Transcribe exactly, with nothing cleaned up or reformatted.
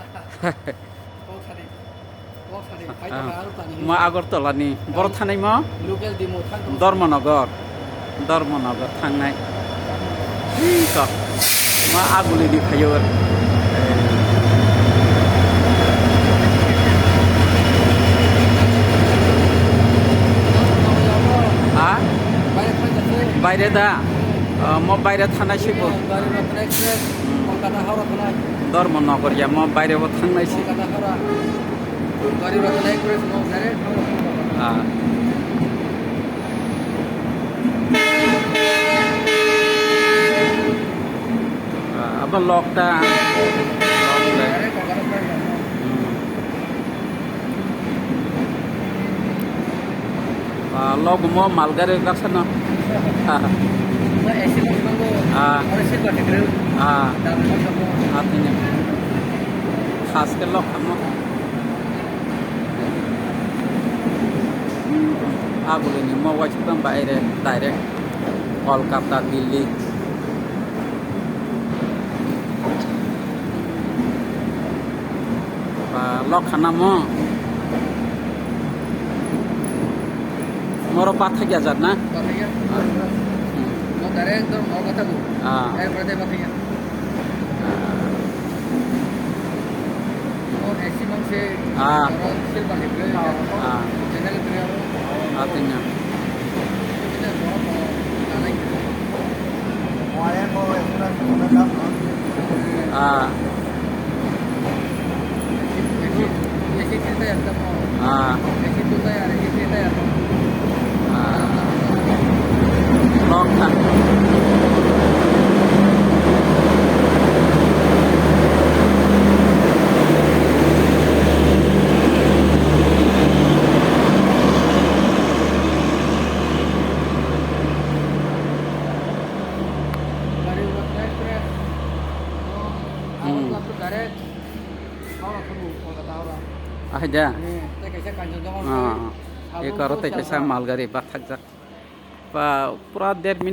Kok sari. Kok sari. Phai tongkha Agartala ni. Mo Agartala ni. Boro thanai mo? Local demo thang tong. Dharmanagar. Dharmanagar thangnai. Iko. Ma aguli di phayo. Ha? Baire da? Ah, mo baire thanai sibo. Dharmanagar ya mo baire bo thangnai si. Ah. Ah, abo lok ta. Lok le. Hmm. Ah, lok mo malgari baksa no. Ah. Ah. Ah, tini. Khas ke lok khamo. Agulini mo waisukdam baire direct Kolkata, Delhi. Ba, lok khana mo. Moro pathak ya jat na? Pathak ya. Ah. Hmm. Mo direct ekdom mo kotha bu. Ah. Direct pathak ya. Ah. Ah. Ah, tini. Ah. Ah. Ah. Lok ta. Hmm. Ahai da. Ah, eko aro tei kaisa malgari bathakjak. Ba, pura der minute.